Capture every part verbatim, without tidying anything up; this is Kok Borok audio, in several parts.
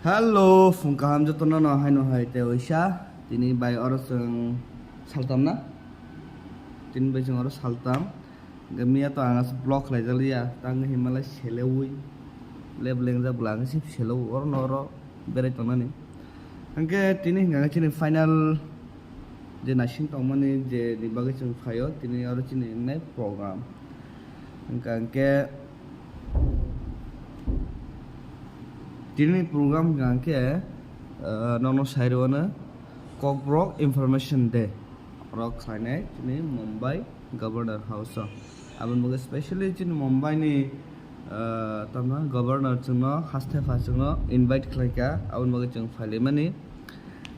Hello, phung kaham jotono no haino hai tei oisa. Tini bai oro chwng saltam na? Tini bai chwng oro saltam. Hwnkhe miya to ang asa vlog khlaijak liya, tang hinmalai selewi. Leb lengjak bwla ang se selewo oro no oro berai tongnani. Hwnkhe tini hwnkha khe chini final je naising tongmani je ni bagwi chwng phaio, tini oro chini wngnai program. Hwnkha hwnkhe tini program hwnkha hwnkhe, ah, nono sai rwano Kokborok Information Day. Oro khlainai chini Mumbai Governor House o. Aboni bagwi specially chini Mumbai ni, ah, tamno governor chwngno haste pha chwngno invite khlaikha, aboni bagwi chwng phailaimani.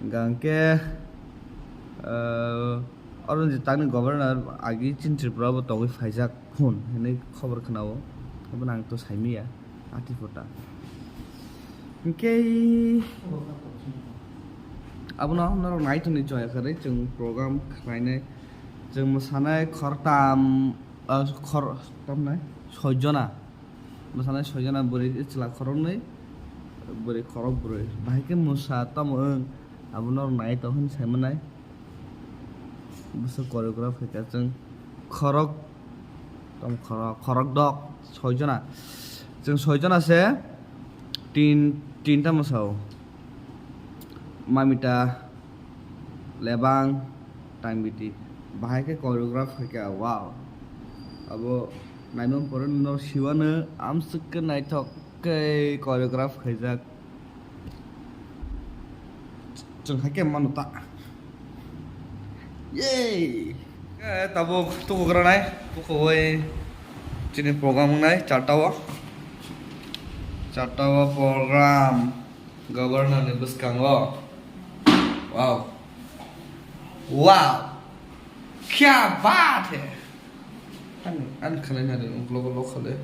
Hwnkha hwnkhe, ah, oro je tangni governor agi chini Tripura bo tongwi phaijak phun hinwi khobor khwnao, abono ang to saimanya. Ati phuta. Hwnkhe abono norok nai tongni joya kwrwi chwng program khlainai. Chwng mwsanai khortam, ah, khor-, tamnai soi jona. Mwsanai soi jona, bwrwi chwla khoroknwi, bwrwi khorok bwrwi. Bahai khe mwsa tamo wng, abo norok nai tong hwn sai manai. Bwswk choreograph khaikha chwng khorok, tamo khorok, khorok dok, soi jona. Chwng soi jona se tin, tinta mwsao. Mamita, Lebang, Tangbiti. Bahai khe choreograph khaikha, wow. Abo naimang pore no siwano amswk khe naithok khe choreograph khaijak. Chwng hai khe mano ta. Yay! Eh, tabuk tukugra nai, tukuwi chini program wngnai charta o. Charta o program governor ni bwskango. Wow. Wow. Kya baat hai. Ani, ani khalai na de, ungklo lo khalai.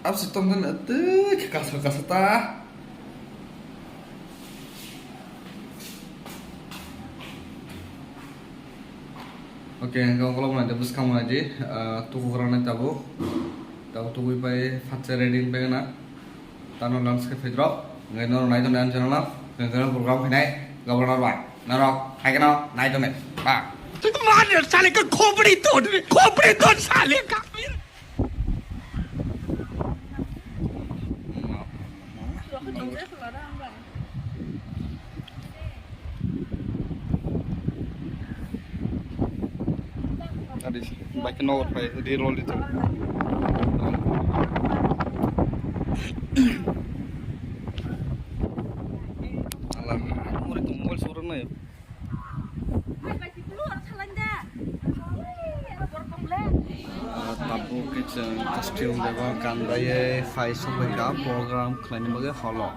Absi tong dan ate kasa kasa ta. Oke, hingke ungklo nai de, bwskang nai de, ah, tukugra nai tabuk. Tabuk tukui pai, fatsa ready pai na. Tano lunch khe phaidrop, hwnkhe norok nai tongnai ani channel no, hwnkhe program khainai, governor bai, norok hai kheno nai tongnai, ba. मार साले का खोपड़ी तोड़, खोपड़ी तोड़ साले का। Adi, baik no, baik di roll itu. Alah, muri tu mobile suruh na ya. Ah, tabuk khe chwng costume bebak ganbaye phai sokbaikha program khlaina bagwi holo.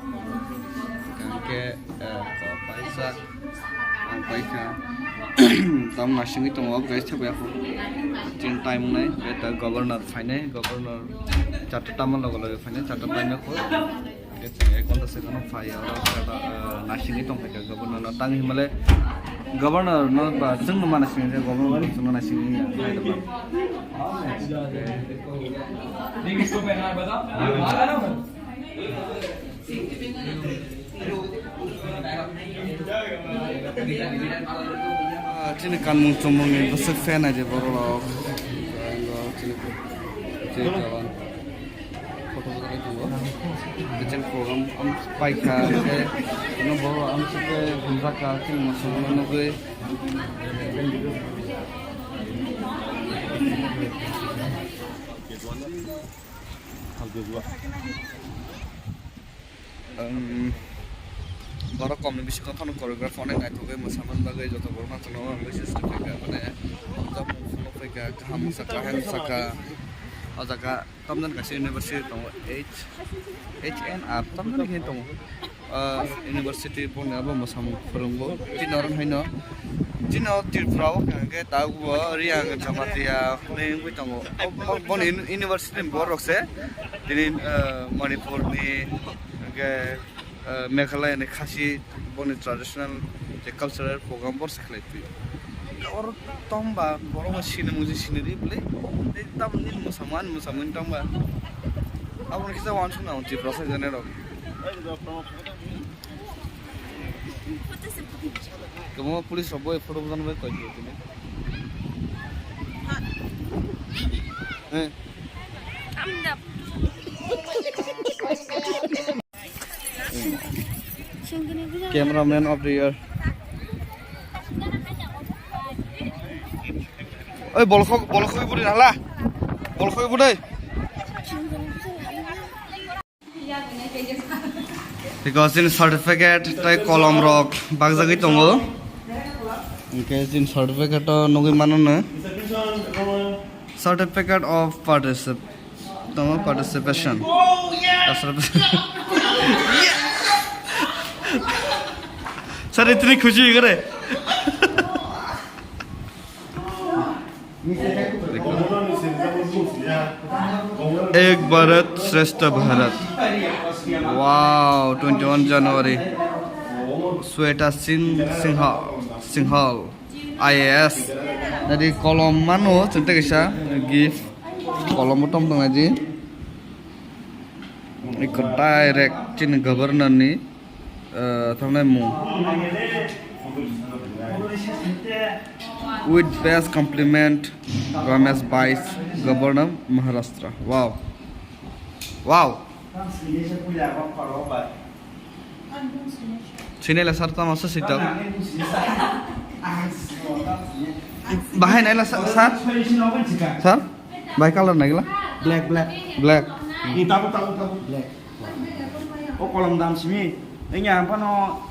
Hwnkhe, eh, paijak ang paikha. Tam nasingwi tongo, guys, thebwi aphuru. Chini time wngnai, beta governor phainai, governor charta tamo logo logo phainai, charta paina kho. Ek ghonta se kheno phai, oro kheba, eh, nasingwi tongkha khe governor no tang hinmale governor no ba chwng no mana singwi governor no chwng no nasingwi ya. Ah, chini kanmung chumung ni bwswk fan ai je borok rok. Chini, chini kawan. Photo rwgwi tongo. Bijak program am paikha, hwnkhe, ano borok amsuk khe hamjakha, chini mwsungno nugwi. Ang borok komni bisingo phano choreograph onek naithogwi mwsamani bagwi joto borokno chwngno ang wish khaikha, mane, hamjakmung phano phaikha, kaham mwsakha, hai mwsakha, o jaga. Tamjani kaisa university tongo, H, H N R, tamjani khe tongo. Ah, university boni abo mwsamung phwrwngo. Chini oro haino, chini o Tripura o hwnkha hwnkhe tabukbo Reang Jamatia hwnwi wngwi tongo. O, bo-, boni uni-, university ni borok se tini, ah, Manipur ni, hwnkhe, ah, Meghalaya ni Khasi boni traditional je cultural program bor se khlai twi. Oro tongba borok bo sini muji sini ri bwle. Tei tamo nini mwsamung ani mwsamung tongba. Aboni kisa wansuk na Tiprasa jane rok. Kwbangma police rok bo photo bojan bai koi tini. Eh. Cameraman of the year. Oi, bolkhok, bolkhok ibu di nala. Bolkhok ibu dei. Because in certificate tai kolom rok bagjagwi tongo. Hingke jin certificate o nugwi mano no. Certificate of particip-, tamo participation. Participation. Sir, itni khushi kare. Ek Bharat Shreshtha Bharat. Wow, twenty-one January. Sweta Singh Singhal, Singhal, I A S. Nadi kolom mano, chwng tei kaisa gift. Kolom bo tom tong nai di. Eko direct chini governor ni, eh, thangnai mung. With best compliment, Ramesh Bhai, Governor Maharashtra. Wow. Wow. Sini le sir tamo se sita. Bahai nai la sir, sir? Sir? Bahai color nai la? Black, black. Black. Ni tabu, tabu, tabu. Black. O kolom dam simi. Engya ampano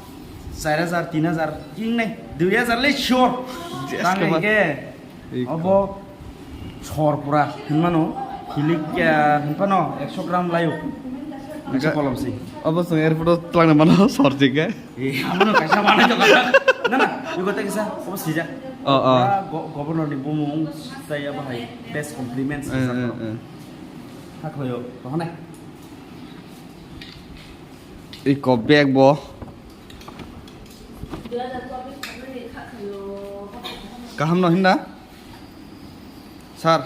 char hajar, tin hajar, king nai, dui hajar le sure. Yes, tang come on. Engke. Iko. Obo sor pura hinmano, hilik, eh, hinphano ekso gram layo. Ekso kolom si. Obo chwng airport o twlangna mano sor jikhe. Eh, amono kaisa manai to kaka. Na, na, yugo ta kisa, obo sijak. Oh, oh. Pura go-, governor ni bumung, tai abo hai best compliments. Eh, eh, eh. Hakhoyo, to hane. Iko bag bo. Kaham no hinna? Sir,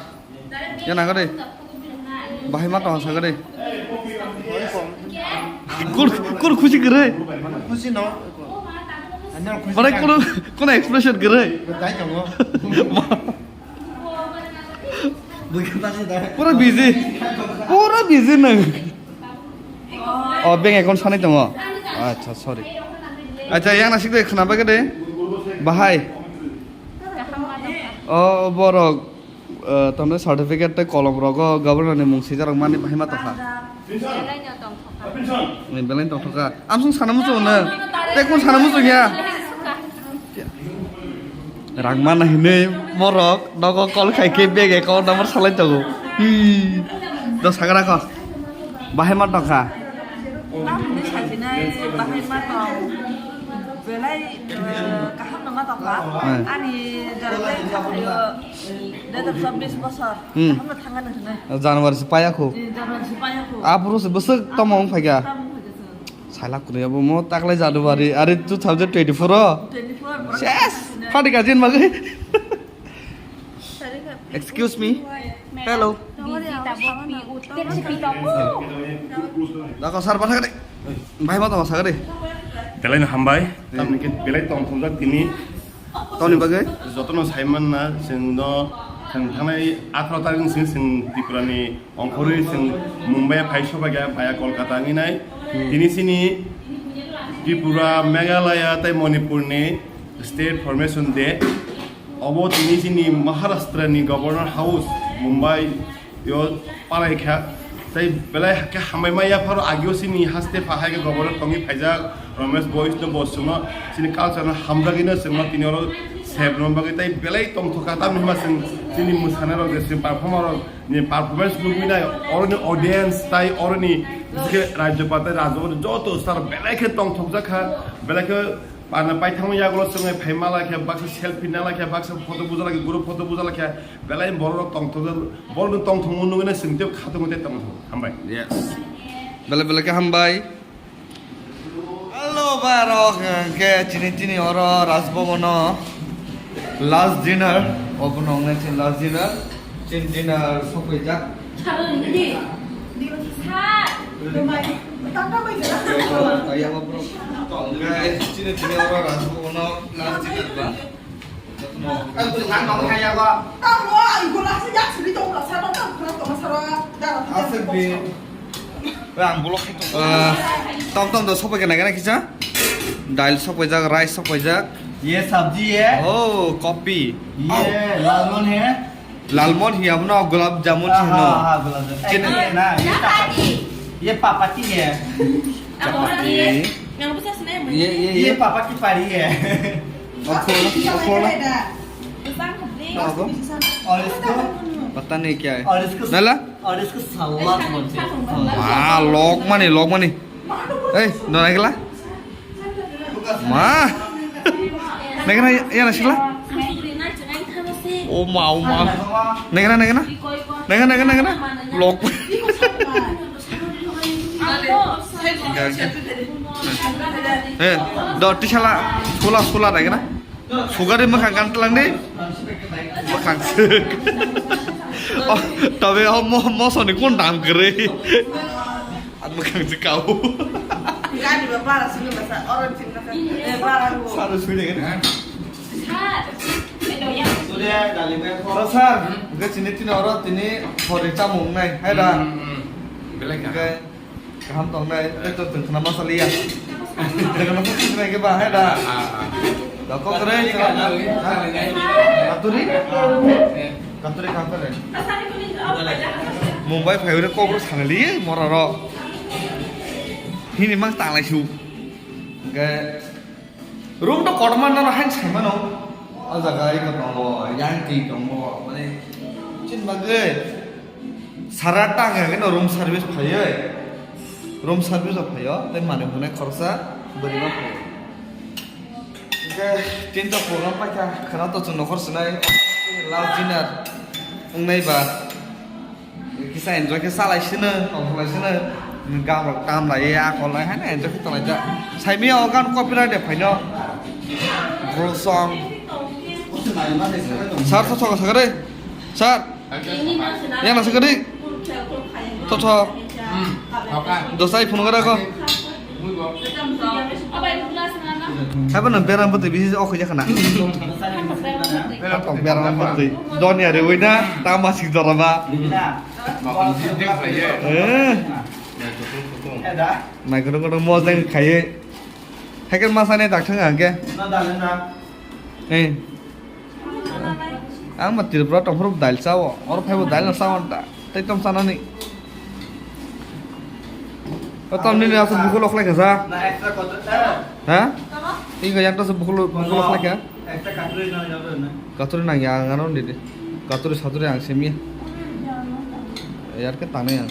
ya nang de. Bahai ma tong sa de. Kur, kur khushi kere. Khushi no. Ano khushi. Bare kono, kono expression kere. Dai tongo. Pura busy. Pura busy nang. Oh, bank account sanai tongo. Acha, sorry. Acha, yang nasik de khna bagade. Bahai. Oh, borok, eh, tamne certificate tei kolom rogo governor ni mung sijak rok mani bahai ma tongkha. Belai no tongthokha. Ni belai tongthokha. Amsung sana muchung na. Tei kun sana muchung ya. Rang mana hinwi borok nogo call khai khe bag account number salai tongo. Hi. Do sagra kho. Bahai ma tongkha. Ang hinwi sajinai bahai ma tong. Belai, eh, kaham no ma tongkha. Eh. Ani jorok le khayo, date of chobbish bosor. Hmm. Kaham no thangani hinwi. January se paya kho. Eh, January se paya kho. Aphuru se bwswk tamo wng phaikha. Tamo wng phaikha se. Saila kwrwi abo mo taklai January, are two thousand twenty-four o. Twenty-four, bro. Ses! Phatika jin bagwi. Excuse me. Hello. Dako sir, basa kade. Bhai, ma tong basa kade. Belai no hambai. Tamni ke belai tong thumjak tini. Toni bagwi? Jotono saimanna, chwngno thang-, thangnai atharo tarikni simi chwng Tripurani ongkhorwi chwng Mumbai phai sobaikha, baya Kolkata wngwi nai. Hmm. Tini chini Tripura, Meghalaya tei Manipurni state formation day. Obo tini chini Maharashtrani Governor House, Mumbai. Yo palai kha, tei belai khe hambai ma yapharo agio chini haste pha hai khe governor tongwi phaijak Ramesh Bhai no bo chwngno chini culture no hamjagwi no chwngno tini oro save rwna bagwi tei belai tongthok kha. Tamni hwnba chwng chini mwsana rok je chini performer rok ni performance nugwi nai oroni audience tai oroni je rajyapal tai rajyapal joto star belai khe tongthok jak kha, belai khe Pana paithangma yagulo chwngai phai mala khe, baksa selfie nala khe, baksa photo buja lakhe, group photo buja lakhe, belai borok rok tongthok, borok no tongthokma nugwi na chwng tei khatung tei tongthok. Hambai. Yes. Belai belai khe hambai. Hello, borok, hwnkhe chini, chini oro Raj Bhavan o. Last dinner, obo no wngnai chini last dinner. Chini dinner sokphaijak. Sir, ini. Sir, domai. Ayang bro. Guys, chini tini oro rajbo uno last dinner ba. Aswk di. Ang bolok khai tongo. Ah, tom tom do sokpai khe naikhe na kisa. Dail sokpaijak, rice sokpaijak. Ye sabji ye. Oh, copy. Ye lalmon he. Lalmon hi abono gulab jamun si hino. Ha, ha, gulab jamun. Chini. Eh, na, ye papati. Ye papati ye. Chapati. Ye, ye, ye. Ye papati pari ye. Okol, okol. Abo? Aur isko? Pata nahi kya hai. Aur isko? Nala? Aur isko salad bolte hain. Ma, lok mani, lok mani. Ei, no naikla? Ma. Naikla, ya nasikla? O ma, o ma. Naikla, naikla. Naikla, naikla, naikla. Lok. Eh, do tisala, sula, sula naikla. Sugari mwkhang kan tlang di. Mwkhang sik. Oh, tabe oh mo, mosoni kun dam kwrwi. Ang mwkhang sik kau. Gari ba bara sini masa orang cinta kan. Eh, bara bu. Saru sui deh kan. Sudah, dali ba. Oro sir, enggak sini tini oro tini hori chamung nai. Hai da. Hmm, hmm. Belai ka. Enggak. Kaham tongnai, tei to tong khna ma saliya. Tong khna ma saliya ke ba, hai da. Ah, ah. Da ko kre, katuri? Katuri, katuri. Mumbai phai ure kok ro sana li, mora ro. Hini mang tanglai su. Enggak. Room to kotorma nono haino sai mano. O jaga iko tongo, yang twi tongo, mane chini bagwi sara tang ya khe no room service phaiwi. Room service o phaio, tei manwi hwnwi khoroksa bwrwi ma phaio. Hwnkhe tinta program paikha, khwna to chwng nokhor swnai, last dinner wngnai ba. Kisa enjoy khe salai sino, tongtholai sino. Gam rok tam lai, a kol lai, haino enjoy khe tonglai jak. Saimi o gan copyright de phaino. Bro song. Sir, to thok sakare. Sir. Yang nasi kadi. To thok. Dosai phone kara ko. Haibo no beram bwtwi bisi o khuija khana. Beram bwtwi. Donya rewi na, tama sik jora ba. Eh. Nai kono kono mo jeng khaiye. Haiken masa ne dak thang ang ke. Eh. Ang ma Tripura tongphuru dail chao. Oro phaibo dail no chao ta. Tei tom chanani. O tom nini aswk bukhuk lok lai kha sa. Ha? Tei kha yang ta bukhuk bukhuk lok lai kha. Katuri nang ya ang ano nini. Katuri saturi ang simi. Yar ke tanai ang.